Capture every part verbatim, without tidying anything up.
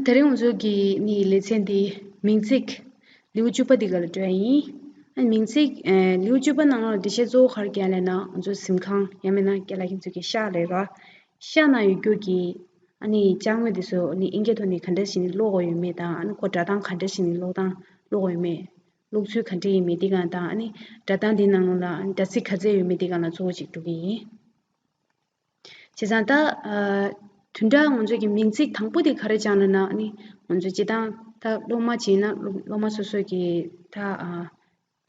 དེ་རིང་ང་ཚོ་གི་ནི་ལེ་ཚན་འདི་མིང་ཚིག་ལེའུ་བཅུ་པ་འདི་ག་ལ་འགྲོ་ཡ་ཡིན། ཨ་མིང་ཚིག་ཨེ་ལེའུ་བཅུ་པ་ནང་ལ་འགྲེལ་བཤད་གཙོ་བོ་ག་རེ་རྒྱག་ལབ་ན་ང་ཚོ་གཟིམ་ཁང་ཡང་མིན་ན་རྒན་ལགས་ཁྱེད་ཚོ་གི་ཤག་ལབ་ར། ཤག་ནང་ཡོད་རྒྱུ་གི་ཨ་ནི་ཅ་དངོས་འདི་ཚོ་ནི་ཨིན་སྐད་ཐོག་ནས་ག་འདྲ་ཞིག་ནས་ཀློག་དགོས་ཡོད་མེད་དང་ཨ་ནི་ཁོ་སྒྲ་གདངས་ག་འདྲ་ཞིག་ནས་ཀློག་སྟངས་ཀློག་དགོས་ཡོད་མེད། ཀློག་ཚུལ་ག་འདྲ་ཡིན་མིན་འདི་གང་དང་ཨ་ནི་སྒྲ་གདངས་འདི་ནང་ལོགས་ལ་ཨ་ནི་སྒྲ་ཚིགས་ག་ཚད་ཡོད་མེད་འདི་གང་ལ་གཙོ་བོ་ཅིག་འགྲོ་གི་ཡིན། བྱས་ཙང་ད་ཨ་བདུན་ཕྲག་ང་ཚོ་གི་མིང་ཚིག་དང་པོ་དེ་ག་རེ་སྦྱངས་ལབ་ན་ཨ་ནི་ང་ཚོ་སྤྱིར་བཏང་ད་སློབ་མ་བྱས་ན་སློབ་སློབ་མ་སོ་སོ་གི་ད་ཨ་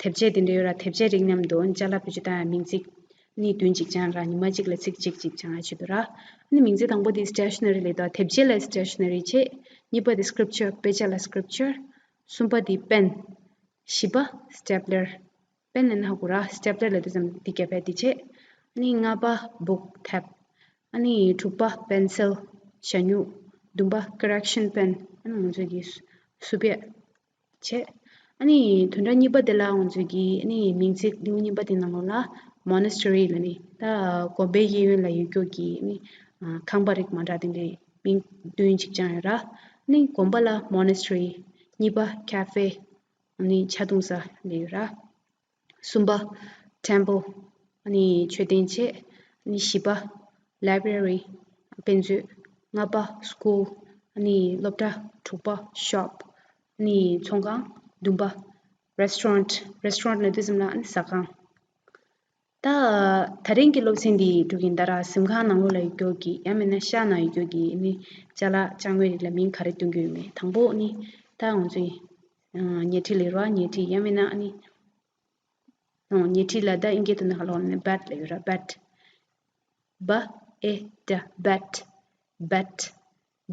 དེབ་ཆས་དེ་འདྲ་ཡོད་ར། དེབ་ཆས་རིགས་མཉམ་དུ་ཅ་ལག་བེད་སྤྱོད་བཏང་ཡ་མིང་ཚིག་ནི་བདུན་གཅིག་སྦྱངས་ར། ཉི་མ་གཅིག་ལ་ཚིག་གཅིག་གཅིག་སྦྱང་ཡ་བྱེད་དུ་ར། ཨ་ནི་མིང་ཚིག་དང་པོ་དེ་stationery་ལབ་ད་དེབ་ཆས་ལ་stationery་བྱས། གཉིས་པ་དེ་scripture་དཔེ་ཆ་ལ་scripture། གསུམ་པ་དེ་pen། བཞི་པ་stapler། pen་ལབ་ན་ཧ་གོ་ར། stapler་ལབ་དུས་ཙམ་འདི་རྒྱབ་པའི་འདི་བྱས། ཨ་ནི་ལྔ་པ་book་དེབ། ཨ་ནི་དྲུག་པ་pencil་ཞ་སྨྱུག་བདུན་པ་correction pen་ཨ་ནི་ང་ཚོ་གི་སུ་སུབ་པའི་བྱས། ཨ་ནི་བདུན་ཕྲག་གཉིས་པ་དེ་ལ་ང་ཚོ་གི་ཨ་ནི་མིང་ཚིག་ལེའུ་གཉིས་པ་དེ་ནང་ལོགས་ལ་monastery་ལབ་ནི་ད་དགོན་པའི་གཡས་གཡོན་ལ་ཡོད་རྒྱུ་གི་ཨ་ནི་ཁང་པ་རིགས་མ་འདྲ་དེ་འདྲའི་མིང་བདུན་ཅིག་སྦྱངས་ཡོད་ར། ཨ་ནི་དགོན་པ་ལ་monastery། གཉིས་པ་cafe། ཨ་ནི་ཇ་བཏུང་ས་ལབ་ཡོད་ར། གསུམ་པ་temple། ཨ་ནི་མཆོད་རྟེན་བྱས། ཨ་ནི་བཞི་པ་library། དཔེ་མཛོད། ལྔ་པ་school། ཨ་ནི་སློབ་གྲྭ། དྲུག་པ་shop། ཨ་ནི་ཚོང་ཁང་། བདུན་པ་restaurant། restaurant་ལབ་དུས་ཙམ་ལ་ཨ་ནི་ཟ་ཁང་། ད་ད་རིང་གི་སློབ་ཚན་འདི་འགྲོ་གིན་ད་ར་གཟིམ་ཁང་ནང་ལོགས་ལ་ཡོད་རྒྱུ་གི་ཡང་མིན་ན་ཤག་ནང་ཡོད་རྒྱུ་གི་ཨ་ནི་ཅ་ལག་ཅ་དངོས་རིགས་ལ་མིང་ག་རེ་སྟོན་གྱི་ཡོད་མེད། དང་པོ་ཨ་ནི་ད་ང་ཚོའི་ཨ་ཉལ་ཁྲི་ལབ་ར། ཉལ་ཁྲི་ཡང་མིན་ན་ཨ་ནི་ཨ་ཉལ་ཁྲི་ལ་ད་ཨིན་སྐད་ཐོག་ནས་ག་ལབ་ན་bed་ལབ་ཡོད་ར། bed། B A D bed། bed།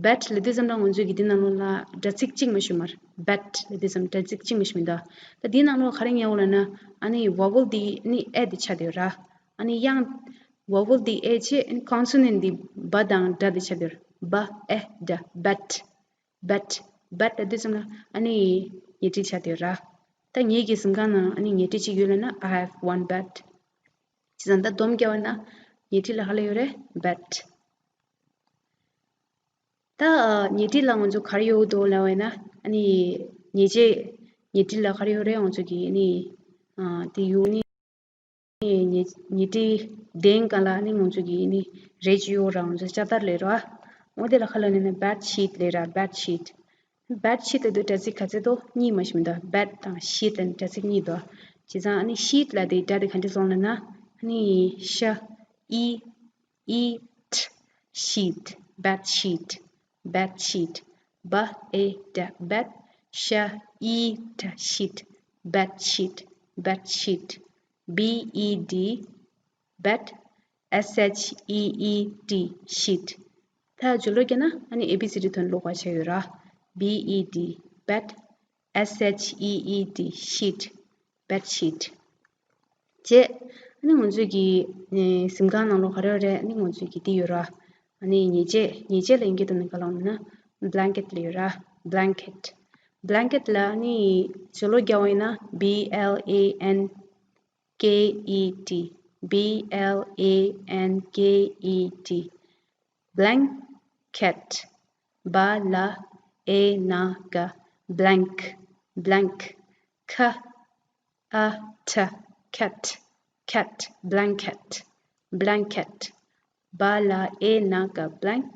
bed་ལབ་དུས་ཙམ་ལ་ང་ཚོས་ཀྱི་འདི་ནང་ལོགས་ལ་སྒྲ་ཚིགས་གཅིག་མ་ཞུ་མར། bed་ལབ་དུས་ཙམ་སྒྲ་ཚིགས་གཅིག་མ་ཞུ་མི་འདུག་ད་འདི་ནང་ལོགས་ག་རེ་ཉལ་འོ་ལབ་ན་ཨ་ནི་vowel་འདི་ནི་ཨེ་འདི་ཆགས་བསྡད་ཡོད་ར། ཨ་ནི་དབྱངས་vowel་འདི་ཨེ་བྱས་ཨ་ནི་consonant་འདི་བ་དང་སྒྲ་འདི་ཆགས་བསྡད་ཡོད་ར། B A D bed། bed། bed་ལབ་དུས་ཙམ་ལ་ཨ་ནི་ཉལ་ཁྲི་ཆགས་བསྡད་ཡོད་ར། ད་ངེད་ཀྱི་གཟིམ་ཁང་ནང་ཨ་ནི་ཉལ་ཁྲི་གཅིག་ཡོད་ལབ་ན་I have one bed། བྱས་ཙང་ད་སྡོམ་རྒྱག་པ་ན་ཉལ་ཁྲི་ལ་ག་ལབ་ཡོད་རེད། bed། ད་ཉལ་ཁྲི་ལ་ང་ཚོ་ག་རེ་ཡོད་འདུག་ལབ་པ་ན་ཨ་ནི་ཉལ་ཆས། ཉལ་ཁྲི་ལ་ག་རེ་ཡོད་རེད། ང་ཚོ་གི་ཨ་ནི་ཨ་དེ་ཡོད་ནི་ཉལ་ཉལ་ཁྲི་གདན་སྒང་ལ་ཨ་ནི་ང་ཚོ་གི་ཨ་ནི་རས་ཅིག་ཡོད་ར། ང་ཚོ་ལྕགས་དར་ལབ་ར། འོ་དེ་ལ་ག་ལབ་ན་ནི་bed sheet་ལབ་ར། bed sheet། bed sheet་དེ་དུ་སྒྲ་ཚིགས་ག་ཚད་འདུག་གཉིས་མ་ཞིག་མི་འདུག bed་དང་sheet་ལབ་ནི་སྒྲ་ཚིགས་གཉིས་འདུག་བྱས་ཙང་ཨ་ནི་sheet་ལབ་དེ་སྒྲ་དེ་ག་འདྲ་སོང་ལབ་ན་ཨ་ནི་ཤ་ཨི་ཨི་ཊ་sheet། bed sheet། bed sheet། B A D bed། ཤ་ཨི་ཊ་sheet། bed sheet། bed sheet། B E D bed། S H E E T sheet། ད་ཇོ་ལོ་རྒྱ་ན་ཨ་ནི་A B C D་ཐོན་ཀློག་པ་བྱས་ཡོད་ར། B E D bed། S H E E T sheet། bed sheet། བྱས། ཨ་ནི་ང་ཚོས་ཀྱི་ཨེ་གཟིམ་ཁང་ནང་ལོགས་ག་རེ་རེད། ཨ་ནི་ང་ཚོས་ཀྱི་འདི་ཡོད་ར། ཨ་ནི་ཉལ་ཆས། ཉལ་ཆས་ལ་ཨིན་སྐད་ཐོག་ནས་ག་ལབ་ན་blanket་ལབ་ཡོད་ར། blanket། blanket་ལ་ཨ་ནི་ཇོ་ལོ་རྒྱག་པ་ཡིན་ན་B L A N K E T། B L A N K E T། blanket། བ་ལ་ཨེ་ན་ཀ blank། blank། ཁ་ཨ་ཁྲ་cat། cat། blanket། blanket། བ་ལ་ཨེ་ན་ཀ blank།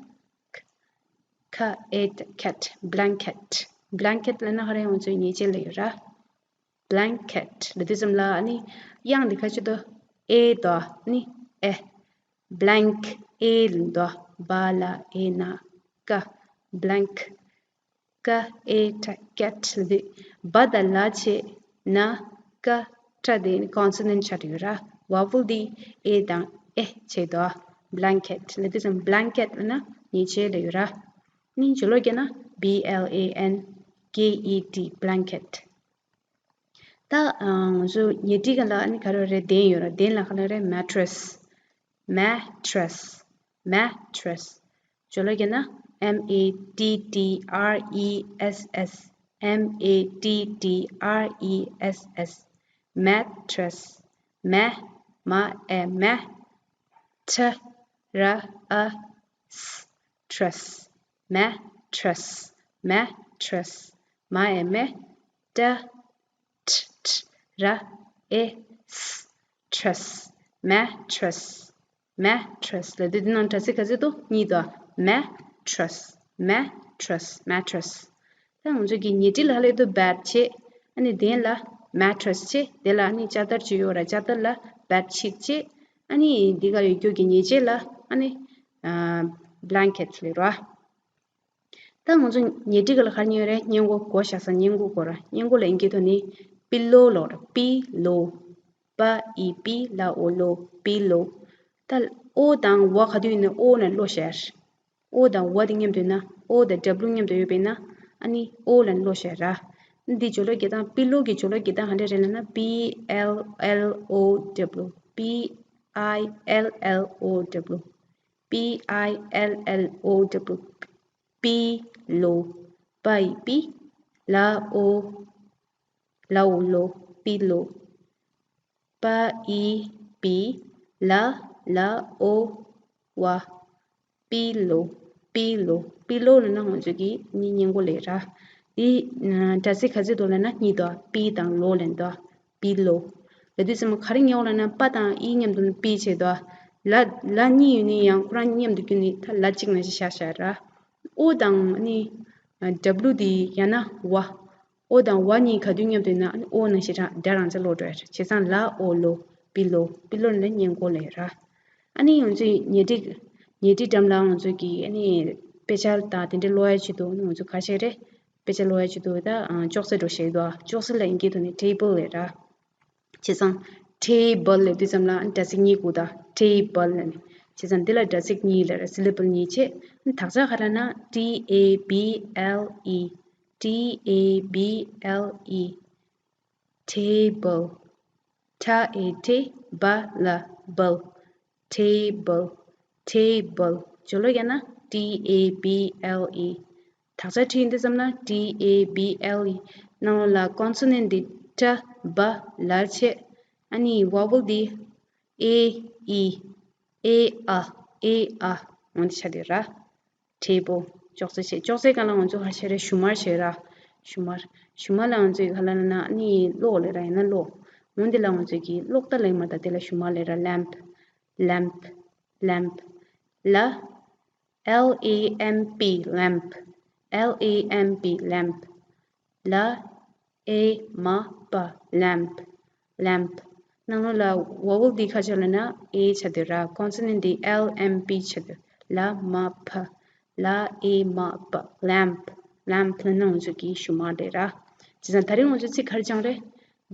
ཁ་ཨེ་ཏ་cat། blanket། blanket་ལབ་ན་ཧ་ར་ཡང་ཚོའི་ཉལ་ཆས་ལ་ཡོད་ར། blanket་ལབ་དུས་ཙམ་ལ་ཨ་ནི་དབྱངས་འདི་ག་ཅི་འདུག་ཨེ་འདུག་ཨ་ནི་ཨེ། blank། ཨེ་ལ་འདུག་བ་ལ་ཨེ་ན་ཀ blank། ཀ་ཨེ་ཏ་cat་ལབ་དུས་བ་དང་ལ་བྱས་ན་ཀ་ཏ་དེ་ནི་consonant་ཆགས་ཡོད་ར། vowel་འདི་ཨེ་དང་ཨེ་བྱས་འདུག blanket་ལབ་དུས་ཙམ་blanket་ལབ་ན་ཉལ་ཆས་ལ་ཡོད་ར། ནི་ཇོ་ལོ་རྒྱག་ན་B L A N K E T blanket། ད་ང་ཚོ་ཉལ་ཁྲི་སྒང་ལ་ཨ་ནི་ག་རེ་རེད། གདན་ཡོད་ར། གདན་ལ་ག་ལབ་རེད། mattress། mattress། mattress། ཇོ་ལོ་རྒྱག་ན་M A T T R E S S། M A T T R E S S། mattress། མ་མ་ཨེ་མ། ཊ་ར་ཨ་སི། ཊྲེས། mattress། mattress. མ་ཨེ་མེ། ཏྲ། ཊ་ཊ། ར། ཨེ། སི། ཊྲེས། mattress. Mattress ལབ་དུས་འདི་ནང་སྒྲ་ཚིག་ག་ཚོད་འདུག་གཉིས་འདུག mattress, mattress, mattress. ད་ང་ཚོ་གི་ཉལ་ཁྲི་ལ་ཧ་ལས་འདུག bed བྱས། ཨ་ནི་གདན་ལ་mattress བྱས། དེ་ལ་ཨ་ནི་ལྕགས་དར་ཅིག་ཡོད་ར། ལྕགས་དར་ལ་bed sheet བྱས། ཨ་ནི་འདི་ག་ཡོད་རྒྱུ་གི་ཉལ་ཆས་ལ་ཨ་ནི་blanket ལབ་ར། ད་ང་ཚོ་ཉལ་ཁྲི་ག་ལ་ག་རེ་ཉལ་རེད། སྔས་མགོ་སྒོ་བཞག་ས་སྔས་མགོ་སྒོ་ར། སྔས་མགོ་ལ་ཨིན་སྐད་ཐོག་ནས་པི་ལོ་ལབ་ར། པི་ལོ། པ་ཨི་པི་ལ་འོ་ལོ། པི་ལོ། ད་ཨོ་དང་ཝ་ག་དུས་ཡིན་ན་ཨོ་ལ་ལོ་ཤར། ཨོ་དང་ཝ་དེ་མཉམ་དུ་ཡོད་ན། ཨོ་དང་ཌབ་ལུ་མཉམ་དུ་ཡོད་པས་ན། ཨ་ནི་ཨོ་ལ་ལོ་ཤར་ར། འདི་སྦྱོར་ཀློག་རྒྱག་སྟངས། པི་ལོ་གི་སྦྱོར་ཀློག་རྒྱག་སྟངས་ག་འདྲ་རེད་ལབ་ན། P I L L O W. P I L L O W. P I L L O W. པི་ལོ། པ་ཨི་པི། ལ་འོ། ལ་འོ་ལོ། པི་ལོ། པ་ཨི་པི། ལ་ལ་འོ་ཝ། པི་ལོ། པི་ལོ། པི་ལོ་ལབ་ན་ང་ཚོ་གི་ནི་སྔས་མགོ་ལབ་ར། འདི་སྒྲ་ཚིག་ག་ཚོད་འདུག་ལབ་ན་གཉིས་འདུག་པི་དང་ལོ་ལབ་འདུག་པི་ལོ། ལབ་དུས་ཙམ་ག་རེ་ཉལ་འོ་ལབ་ན། པ་དང་ཨི་མཉམ་དུ་ནི་པི་བྱས་འདུག་ལ་ལ་གཉིས་ཡོད་ནི་ཡང་ཁོ་རང་མཉམ་དུ་བསྒྱུར་ནི། ད་ལ་གཅིག་ནང་བཞིན་བཞག་བཞག་ར། ཨོ་དང་ནི་ཌབ་ལུ་དེ་ཡང་ན་ཝ། ཨོ་དང་ཝ་གཉིས་ག་དུས་མཉམ་དུ་ཡིན་ན་ཨོ་ནང་བཞིན་རང་སྒྲ་རང་ཆ་ལོག་འགྲོ་ཡ་རེད། བྱས་ཙང་ལ་འོ་ལོ། པི་ལོ། པི་ལོ་ནི་སྔས་མགོ་ལབ་ར། ཨ་ནི་ང་ཚོའི་ཉལ་ཁྲི་ཉལ་ཁྲི་འགྲམ་ལ་ང་ཚོ་གི་ཨ་ནི་དཔེ་ཆ་དང་དེ་འདྲ་ཀློག་ཡ་ཆེད་དུ་ང་ཚོ་ག་བྱེད་རེད། དཔེ་ཆ་ཀློག་ཡ་ཆེད་དུ་ད་ཅོག་ཙེ་འདྲ་བོ་བྱེད་འདུག་ཅོག་ཙེ་ལ་ཨིན་སྐད་ཐོག་ནས་ཊེ་བལ་ལབ་ར། བྱས་ཙང་ཊེ་བལ་ལབ་དུས་ཙམ་ལ་སྒྲ་ཚིག་གཉིས་དགོས་ད། ཊེ་བལ་ལབ་ནས། བྱས་ཙང་འདི་ལ་སྒྲ་ཚིག་གཉིས་ལབ་ར། སི་ལི་བལ་གཉིས་བྱས། དག་ཆ་ག་རེ་ན། T A B L E. T A B L E. Table. ཊ་ཨེ་ཊེ། བ་ལ་བལ། Table. Table. སྦྱོར་ཀློག་རྒྱག་ན་T A B L E. དག་ཆ་ཁྲིད་ཡིན་དུས་ཙམ་ན་T A B L E། ནང་ལོགས་ལ་consonant འདི་ཊ་བ་ལ་བྱས། ཨ་ནི་vowel འདི་ཨེ་ཨི། ཨེ་ཨ། ཨེ་ཨ། འོ་འདི་ཆགས་བསྡད་ར། Table. ཅོག་ཙེ་བྱས། ཅོག་ཙེ་སྒང་ལ་ང་ཚོ་ག་བྱེད་རེད། ཞུན་མར་བྱེད་ར། ཞུན་མར། ཞུན་མར་ལ་ང་ཚོས་ག་ལབ་ན་ཨ་ནི་གློག་ལབ་ར། ཡང་ན་གློག་འོ་འདི་ལ་ང་ཚོས་ཀྱི་གློག་ད་ལབ་མ་ད། དེ་ལ་ཞུན་མར་ལབ་ར། lamp. Lamp. Lamp. ལ། L A M P. Lamp. L A M P. Lamp. ལ་ཨེ་མ་པ། Lamp. Lamp. ནང་ལོགས་ལ་vowel འདི་ག་ཆགས་ལབ་ན་ཨེ་ཆགས་བསྡད་ར། consonant འདི་L M P ཆགས་བསྡད། ལ་མ་པ། ལ་ཨེ་མ་པ། Lamp. Lamp ལབ་ན་ང་ཚོ་གི་ཞུན་མར་རེད་ར། བྱས་ཙང་ད་རེས་ང་ཚོ་ཚིག་ག་རེ་སྦྱངས་རེད།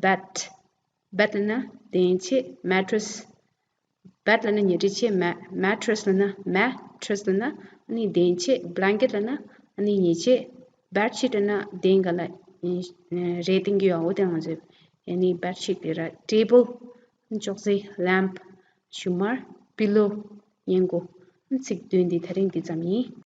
bed. Bed ལབ་ན་གདན་ཆས། Mattress. Bed ལབ་ན་ཉལ་ཁྲི་བྱས། mat- mattress ལབ་ན། Mattress ལབ་ན་ཨ་ནི་གདན་ཆས། Blanket ལབ་ན་ཨ་ནི་ཉལ་ཆས། Bed sheet ལབ་ན་གདན་སྒང་ལ་རས་བཏིང་གི་ཡོད། འོ་དེ་ང་ཚོས་ཨ་ནི་bed sheet ལབ་ར། Table. ཅོག་ཙེ། Lamp. ཞུན་མར། Pillow. སྔས་མགོ། ཚིག་བདུན་འདི་ད་རིང་འདི་ཙམ་ཡིན།